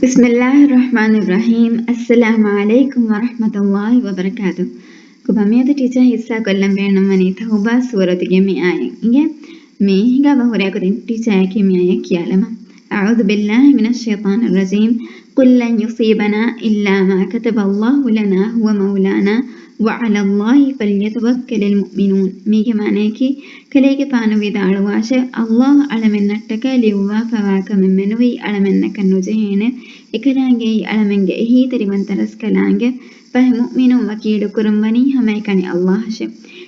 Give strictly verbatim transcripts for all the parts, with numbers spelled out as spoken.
بسم الله الرحمن الرحيم. السلام عليكم ورحمة الله وبركاته. ކޮބާ މިއަދު ޓީޗާ ހިއްސާ ކޮށްލަން ބޭނުންވަނީ ތައުބާ ސޫރަތުގެ މި އާޔަތް އިނގޭ. މި ހިނގާ ބަހުރޭ ކުދިން ޓީޗާއަކީ މި އާޔަތް ކިޔާލަމާ. أعوذ بالله من الشيطان الرجيم. قل لن يصيبنا إلا ما كتب الله لنا هو مولانا وعلى الله فليتوكل المؤمنون. މީގެ މާނަޔަކީ، ކަލޭގެފާނު ވިދާޅުވާށޭ، ﷲ އަޅަމެންނަށްޓަކާ ލިޔުއްވާފަވާ ކަމެއް މެނުވީ އަޅަމެންނަކަށް ނުޖެހޭނެ. އެކަލާނގެއީ އަޅަމެންގެ އެހީތެރިވަންތަ ރަސްކަލާނގެ. ފަހެ މުއުމިނުން ވަކީލުކުރަންވަނީ ހަމައެކަނި ﷲ އަށެ.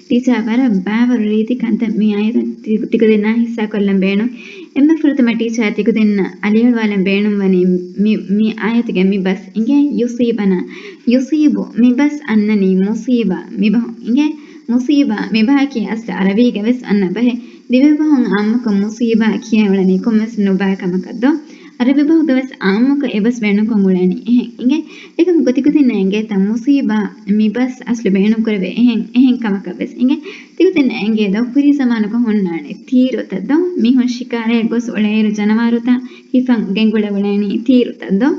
ޓީޗާ، ވަރަށް ބާވަރު ރީތި ކަންތައް މި އާޔަތުން ތި-، ތިކުދިންނާ ހިއްސާ ކޮށްލަން ބޭނުން. އެންމެ ފުރަތަމަ ޓީޗާ ތިކުދިންނަށް އަލިއަޅުވާލަން ބޭނުންވަނީ މި، މި އާޔަތުގެ މި ބަސް އިނގޭ ޔުސީބަނާ. ޔުސީބު މި ބަސް އަންނަނީ މުސީބާ މި ބަހު އިނގޭ. މުސީބާ މި ބަހަކީ އަސްލު އަރަބީގަ ވެސް އަންނަ ބަހެއް. ދިވެހިބަހުން އާއްމުކޮށް މުސީބާ ކިޔާ އުޅެނީ ކޮންމެސް ނުބައި ކަމަކަށް ދޯ؟ އަރަބި ބަހުގަ ވެސް އާއްމުކޮށް އެ ބަސް ބޭނުންކޮށް އުޅެނީ އެހެން އިނގޭ. އެކަމަކު ތިކުދިންނަށް އެނގޭތަ މުސީބާ މި ބަސް އަސްލު ބޭނުންކުރެވޭ އެހެން، އެހެން ކަމަކަށް ވެސް އިނގޭ. ތިކުދިންނަށް އެނގޭ ދޯ ކުރީ ޒަމާނުގަ ހުންނާނެ ތީރުތައް ދޯ؟ މީހުން ޝިކާރައަށް ގޮސް އުޅޭއިރު ޖަނަވާރުތައް ހިފަން ގެންގުޅެ އުޅޭނީ ތީރުތައް ދޯ؟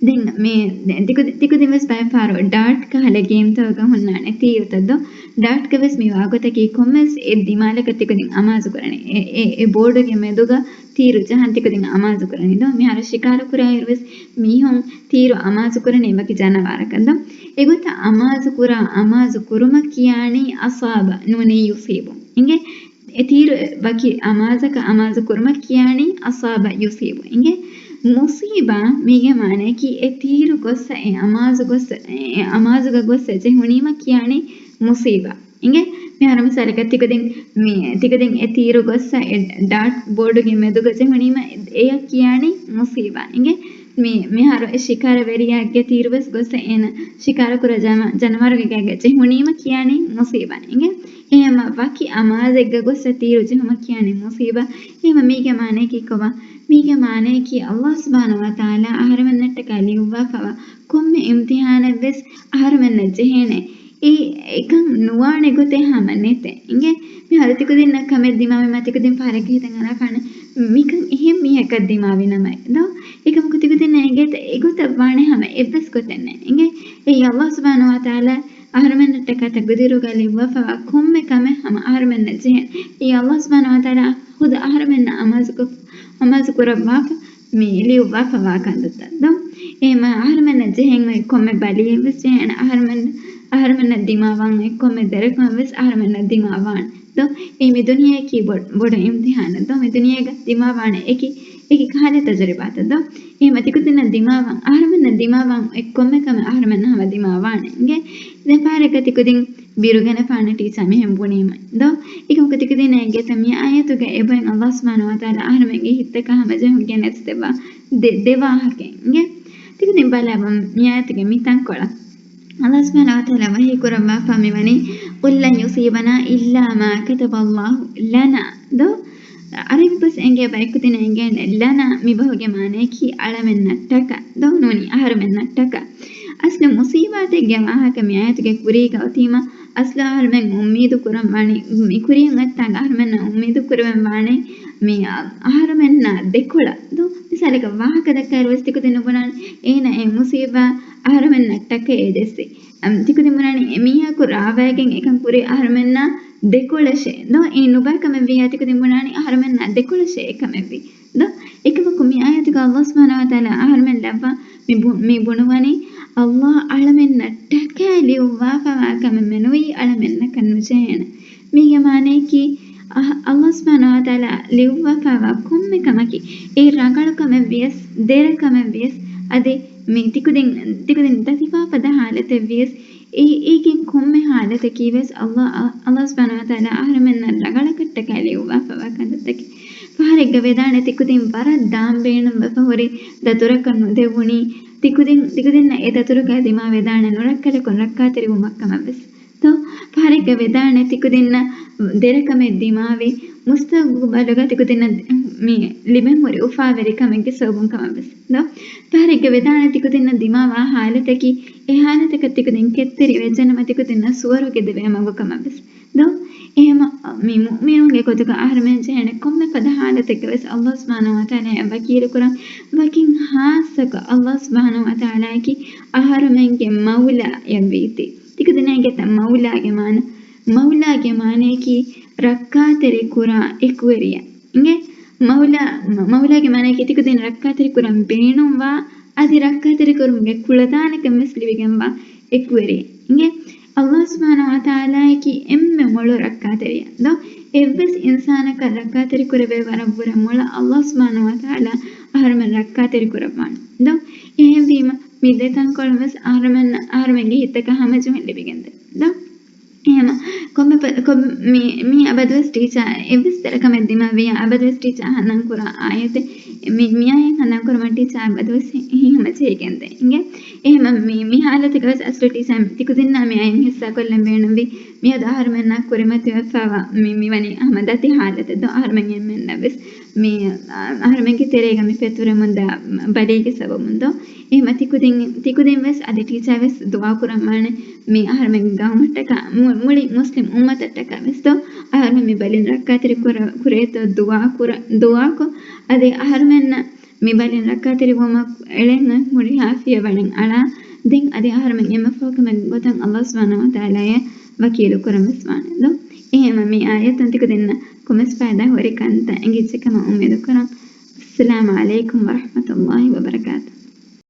ދެން މި ދެ-، ތިކުދި-، ތިކުދިން ވެސް ބައެއް ފަހަރު ޑާޓް ކަހަލަ ގޭމްތަކުގަ ހުންނާނެ ތީރުތައް ދޯ؟ ޑާޓްގަ ވެސް މި ވާގޮތަކީ ކޮންމެސް އެއް ދިމާލަކަށް ތިކުދިން އަމާޒު ކުރަނީ. އެ، އެ، އެ ބޯޑުގެ މެދުގަ ތީރު ޖަހަން ތިކުދިން އަމާޒު ކުރަނީ ދޯ؟ މިހާރު ޝިކާރަ ކުރާއިރު ވެސް މީހުން ތީރު އަމާޒު ކުރަނީ ވަކި ޖަނަވާރަކަށް ދޯ؟ އެގޮތަށް އަމާޒު ކުރާ، އަމާޒު ކުރުމަށް ކިޔާނީ އަޞާބަ ނޫނީ ޔުޞީބު. އިނގޭ؟ އެ ތީރު ވަކި އަމާޒަކަށް އަމާޒު ކުރުމަށް ކިޔާނީ އަޞާބަ ޔުޞީބު. އިނގޭ؟ މުޞީބާ މީގެ މާނަޔަކީ އެ ތީރު ގޮއްސަ އެ އަމާޒު ގޮއްސަ، އެ އަމާޒުގަ ގޮއްސަ ޖެހުނީމަ ކިޔާނީ މުޞީބާ. އިނގޭ؟ މިހާރު މިސާލަކަށް ތިކުދިން މި، ތިކުދިން އެ ތީރު ގޮއްސަ އެ ޑާޓް ބޯޑުގެ މެދުގަ ޖެހުނީމަ އެޔަށް ކިޔާނީ މުޞީބާ. އިނގޭ؟ މި، މިހާރު އެ ޝިކާރަވެރިޔާގެ ތީރު ވެސް ގޮއްސަ އޭނަ ޝިކާރަ ކުރާ ޖަމަ-، ޖަނަވާރުގެ ގައިގަ ޖެހުނީމަ ކިޔާނީ މުޞީބާ. އިނގޭ؟ އެހެންމަ ވަކި އަމާޒެއްގަ ގޮއްސަ ތީރު ޖެހުމަށް ކިޔާނީ މުޞީބާ. އެހެންމަ މީގެ މާނަޔަކީ ކޮބާ؟ މީގެ މާނަޔަކީ ﷲ ސުބްޙާނަހޫ ވަތަޢާލާ އަހަރުމެންނަށްޓަކާ ލިޔުއްވާފަވާ ކޮންމެ އިމްތިޙާނެއް ވެސް އަހަރުމެންނަށް ޖެހޭނެ. އެ އެކަން ނުވާނެ ގޮތެއް ހަމަ ނެތޭ. އިނގޭ؟ މިހާރު ތިކުދިންނަށް ކަމެއް ދިމާވީމަ ތިކުދިން ފަހަރެއްގަ ހިތަށް އަރާފާނެ މިކަން އެހެން މީހަކަށް ދިމާވި ނަމަ ދޯ؟ އެކަމަކު ތިކުދިންނަށް އެނގޭތަ އެގޮތަށް ވާނެ ހަމަ އެއްވެސް ގޮތެއް ނެތް. އިނގޭ؟ އެއީ ﷲ ސުބްޙާނަހޫ ވަތަޢާލާ އަހަރުމެންނަށްޓަކާ ތަޤްދީރުގަ ލިޔުއްވާފަވާ ކޮންމެ ކަމެއް ހަމަ އަހަރުމެންނަށް ޖެހޭނެ. އެއީ ﷲ ސުބްޙާނަހޫ ވަތަޢާލާ ޚުދު އަހަރުމެންނަށް އަމާޒުކޮށް-، އަމާޒު ކުރައްވާފަ މި ލިޔުއްވާފަވާ ކަންތައްތައް ދޯ؟ އެހެންމަ އަހަރުމެންނަށް ޖެހެން އޮތް ކޮންމެ ބަލިއެއް ވެސް ޖެހޭނެ. އަހަރުމެން، އަހަރުމެންނަށް ދިމާވާން އޮތް ކޮންމެ ދެރަކަމެއް ވެސް އަހަރުމެންނަށް ދިމާވާނެ ދޯ؟ އެ މި ދުނިޔެއަކީ ބޮ-، ބޮޑު އިމްތިޙާނެއް ދޯ؟ މި ދުނިޔޭގަ ދިމާވާނެ އެކި، އެކި ކަހަލަ ތަޖުރިބާތައް ދޯ؟ އެހެންމަ ތިކުދިންނަށް ދިމާވާން، އަހަރުމެންނަށް ދިމާވާން އޮތް ކޮންމެ ކަމެއް އަހަރުމެންނަށް ހަމަ ދިމާވާނެ. އިނގޭ؟ ދެން ފަހަރެއްގަ ތިކުދިން ބިރުގަނެފާނެ ޓީޗާ މިހެން ބުނީމަ ދޯ؟ އެކަމަކު ތިކުދިންނަށް އެނގޭތަ މި އާޔަތުގަ އެބައިން ﷲ ސުބްޙާނަހޫ ވަތަޢާލާ އަހަރުމެންގެ ހިތްތަކަށް ހަމަޖެހުން ގެނެސްދެއްވާ ދެ، ދެ ވާހަކައެއް އިނގޭ؟ ތިކުދިން ބަލާބަ މި އާޔަތުގެ މި ތަންކޮޅަށް. ﷲ ސުބްޙާނަހޫ ވަތަޢާލާ ވަޙީ ކުރައްވާފަ މިވަނީ، قل لن يصيبنا إلا ما كتب الله لنا ދޯ؟ ޢަރަބި ބަސް އެނގޭ ބަޔަކު ދިނަ އެނގޭނެ ލަނާ މި ބަހުގެ މާނަޔަކީ އަޅަމެންނަށްޓަކާ ދޯ؟ ނޫނީ އަހަރުމެންނަށްޓަކާ. އަސްލު މުޞީބާތެއްގެ ވާހަކަ މި އާޔަތުގެ ކުރީގަ އޮތީމަ، އަސްލު އަހަރުމެން އުއްމީދު ކުރަން ވާނީ، މި ކުރިއަށް އޮތްތާނގަ އަހަރުމެންނަށް އުއްމީދު ކުރެވެން ވާނީ މި އަ-، އަހަރުމެންނާ ދެކޮޅަށް ދޯ؟ މިސާލަކަށް ވާހަކަ ދައްކާއިރު ވެސް ތިކުދިން ނުބުނާނެ އޭނަ އެ މުޞީބާ އަހަރުމެންނަށް ޓަކައޭ ޖެއްސި. އަމް، ތިކުދިން ބުނާނީ އެ މީހަކު ރާވައިގެން އެކަން ކުރީ އަހަރުމެންނާ ދެކޮޅަށޭ ދޯ؟ އެއީ ނުބައި ކަމެއް ވިއްޔާ ތިކުދިން ބުނާނީ އަހަރުމެންނާ ދެކޮޅަށޭ އެކަމެއް ވީ ދޯ؟ އެކަމަކު މި އާޔަތުގަ ﷲ ސުބްޙާނަހޫ ވަތަޢާލާ އަހަރުމެން ލައްވާ މި ބު-، މި ބުނުވަނީ، ﷲ އަޅަމެންނަށް ޓަކައި ލިޔުއްވާފަވާ ކަމެއް މެނުވީ އަޅަމެންނަކަށް ނުޖެހޭނެ. މީގެ މާނަޔަކީ، އަ-، ﷲ ސުބްޙާނަހޫ ވަތަޢާލާ ލިޔުއްވާފަވާ ކޮންމެ ކަމަކީ، އެ ރަނގަޅު ކަމެއް ވިޔަސް، ދެރަ ކަމެއް ވިޔަސް، އަދި މި ތިކުދިން، ތިކުދިން ދަތިފާފަދަ ހާލަތެއް ވިޔަސް، އެ، އޭގެން ކޮންމެ ހާލަތަކީ ވެސް ﷲ، ﷲ ސުބްޙާނަހޫ ވަތަޢާލާ އަހަރުމެންނަށް ރަނގަޅަކަށްޓަކައި ލިޔުއްވާފަވާ ކަންތައްތަކެއް. ފަހަރެއްގަ ވެދާނެ ތިކުދިން ވަރަށް ދާން ބޭނުންވެފަ ހުރި ދަތުރަކަށް ނުދެވުނީ، ތިކުދިން، ތިކުދިންނަށް އެ ދަތުރުގައި ދިމާވެދާނެ ނުރައްކަލަކުން ރައްކާތެރިވުމަށް ކަމަށް ވެސް. ދޯ؟ ފަހަރެއްގަ ވެދާނެ ތިކުދިންނަށް ދެރަކަމެއް ދިމާވި، މުސްތަގުބަލުގަ ތިކުދިންނަށް މި ލިބެން ހުރި އުފާވެރި ކަމެއްގެ ސަބަބުން ކަމަށް ވެސް. ދޯ؟ ފަހަރެއްގަ ވެދާނެ ތިކުދިންނަށް ދިމާވާ ހާލަތަކީ، އެ ހާލަތަކަށް ތިކުދިން ކެތްތެރިވެއްޖެނަމަ ތިކުދިންނަށް ސުވަރުގެ ދެވޭ މަގު ކަމަށް ވެސް. ދޯ؟ އެހެމަ މި މުއުމިނުންގެ ގޮތުގަ އަހަރުމެން ޖެހޭނެ ކޮންމެ ފަދަ ހާލަތެއްގަވެސް ﷲ ސުބްޙާނަހޫ ވަތަޢާލާއަށް ވަކީލުކުރަން، ވަކިން ޚާއްޞަކޮށް ﷲ ސުބްޙާނަހޫ ވަތަޢާލާއަކީ އަހަރުމެންގެ މައުލާއަށްވީތީ. ތިކުދިންނަށް އެނގޭތަ މައުލާގެ މާނަ؟ މައުލާގެ މާނަޔަކީ ރައްކާތެރި ކުރާ އެކުވެރިޔާ. އިނގޭ؟ މައުލާ، މަ-، މައުލާގެ މާނަޔަކީ ތިކުދިން ރައްކާތެރި ކުރަން ބޭނުންވާ، އަދި ރައްކާތެރި ކުރުމުގެ ކުޅަދާނަކަން ވެސް ލިބިގެންވާ އެކުވެރިޔެއް. އިނގޭ؟ ﷲ ސުބްޙާނަހޫ ވަތަޢާލާއަކީ އެންމެ މޮޅު ރައްކާތެރިޔާ. ދޯ؟ އެއްވެސް އިންސާނަކަށް ރައްކާތެރި ކުރެވޭ ވަރަށް ވުރެ މޮޅަށް ﷲ ސުބްޙާނަހޫ ވަތަޢާލާ އަހަރުމެން ރައްކާތެރި ކުރައްވާނެ. ދޯ؟ އެހެންވީމަ، މި ދެ ތަންކޮޅުން ވެސް އަހަރުމެން، އަހަރުމެންގެ ހިތަކަށް ހަމަޖެހުން ލިބިގެންދޭ. ދޯ؟ އެހެމަ، ކޮންމެ ޕަ-، ކޮން-، މި، މީ އަބަދުވެސް ޓީޗާ އެއްވެސް ތެރެކަމެއް ދިމާވިޔާ، އަބަދުވެސް ޓީޗާ ހަނދާން ކުރާ އާޔަތެއް، މި، މިއާޔަތް ހަނދާން ކުރުމަށް ޓީޗާ އަބަދުވެސް ހި-، ހި-، ހިމަޖެހިގެންދޭ. އިނގޭ؟ އެހެމަ، މި، މި ހާލަތުގަވެސް އަސްލު ޓީޗާ ތިކުދިންނާ މި އައިން ހިއްސާކޮށްލަން ބޭނުންވީ، މިއަދު އަހަރުމެންނާ ކުރިމަތިވެފައިވާ މި، މިވަނީ ހަމަ ދަތި ހާލަތެއް ދޯ؟ އަހަރުމެން އެންމެންނަށްވެސް މި، އަ-، އަހަރުމެންގެ ތެރޭގަ މި ފެތުރެމުންދާ ބަލީގެ ސަބަބުން ދޯ؟ އެހެމަ ތިކުދިން، ތިކުދިން ވެސް އަދި ޓީޗާ ވެސް ދުޢާ ކުރަންވާނެ މި އަހަރުމެންގެ ގައުމަށްޓަކާ، މު-، މުޅި މުސްލިމް އުއްމަތަށްޓަކާ ވެސް ދޯ؟ އަހަރުމެން މި ބަލިން ރައްކާތެރި ކުރ-، ކުރޭތޯ ދުޢާ ކުރ-، ދުޢާކޮށް، އަދި އަހަރުމެންނަށް މި ބަލިން ރައްކާތެރިވުމަށް އެޅެން ހުރިހާ ފިޔަވަޅެއް އަޅާ، ދެން އަދި އަހަރުމެން އެންމެ ފަހު ކަމެއްގެ ގޮތަށް ﷲ ސުބްޙާނަހޫ ވަތަޢާލާއަށް ވަކީލު ކުރަން ވެސް ވާނެ ދޯ؟ އެހެމަ މި އާޔަތުން ތިކުދިންނަށް ކޮންމެސް ފައިދާ ހުރި ކަންތައް އެނގިއްޖެ ކަމަށް އުއްމީދު ކުރަން. އައްސަލާމު ޢަލައިކުމް ވަރަޙްމަތުﷲި ވަބަރަކާތުހު.